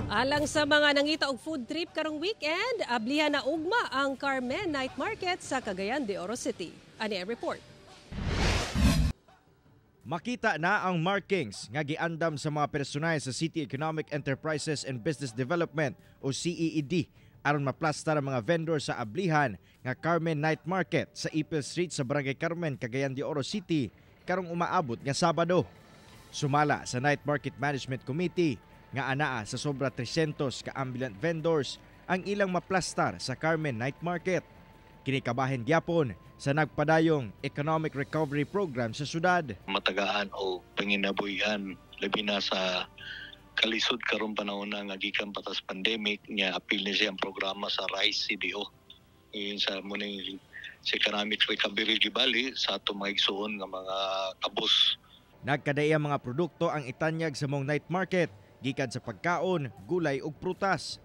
Alang sa mga nangita og food trip karong weekend, ablihan na ugma ang Carmen Night Market sa Cagayan de Oro City. Ani ang report. Makita na ang markings nga giandam sa mga personal sa City Economic Enterprises and Business Development o CEED aron maplastar ang mga vendor sa ablihan nga Carmen Night Market sa Ipil Street sa Barangay Carmen, Cagayan de Oro City karong umaabot nga Sabado. Sumala sa Night Market Management Committee nga anaa sa sobra 300 ka ambulant vendors ang ilang maplastar sa Carmen Night Market. Kinikabahin gyapon sa nagpadayong Economic Recovery Program sa syudad. Matagaan o panginabuhian, labi na sa kalisod karon panahon na nga gikan pa tas pandemic nya. Apil ni siya ang programa sa RISE CDO. Ngayon sa muning sa economic recovery, gibali sa ato mga igsuon nga mga kabus. Nagkadaiyang mga produkto ang itanyag sa maong night market gikan sa pagkaon, gulay ug prutas.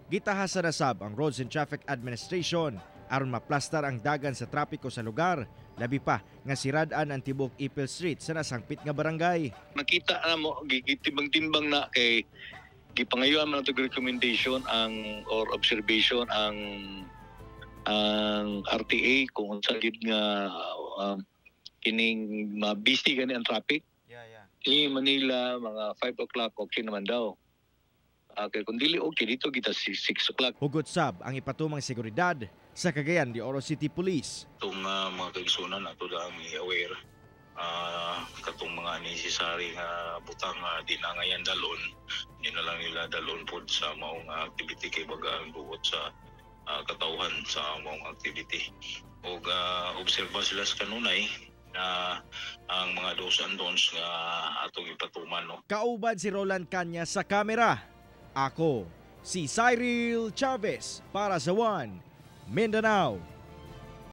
Gitahasa na sab ang Roads and Traffic Administration aron maplastar ang dagan sa trapiko sa lugar, labi pa nga sirad-an ang tibuok Ipil Street sa nasangpit nga barangay. Nakita na mo, gitimbang-timbang na kay gipangayuan man nato recommendation ang or observation ang RTA kung unsa gid nga kining ma-busy gani ang traffic. Ini Manila, mga 5 o'clock okay naman daw. Okay, kung dili okay dito kita 6 o'clock. Hugot sab ang ipatumang seguridad sa Cagayan de Oro City Police. Itong mga kaigsunan ato lang i-aware katong mga necessary nga butang di na ngayon dalon, di na lang nila dalon pod sa maong activity kay baga ang buot sa katawhan sa maong activity ug obserba sila sa kanunay na ang mga do's and don'ts nga atong ipatuman, no. Kauban si Roland Canya sa kamera. Ako, si Cyril Chavez para sa One Mindanao.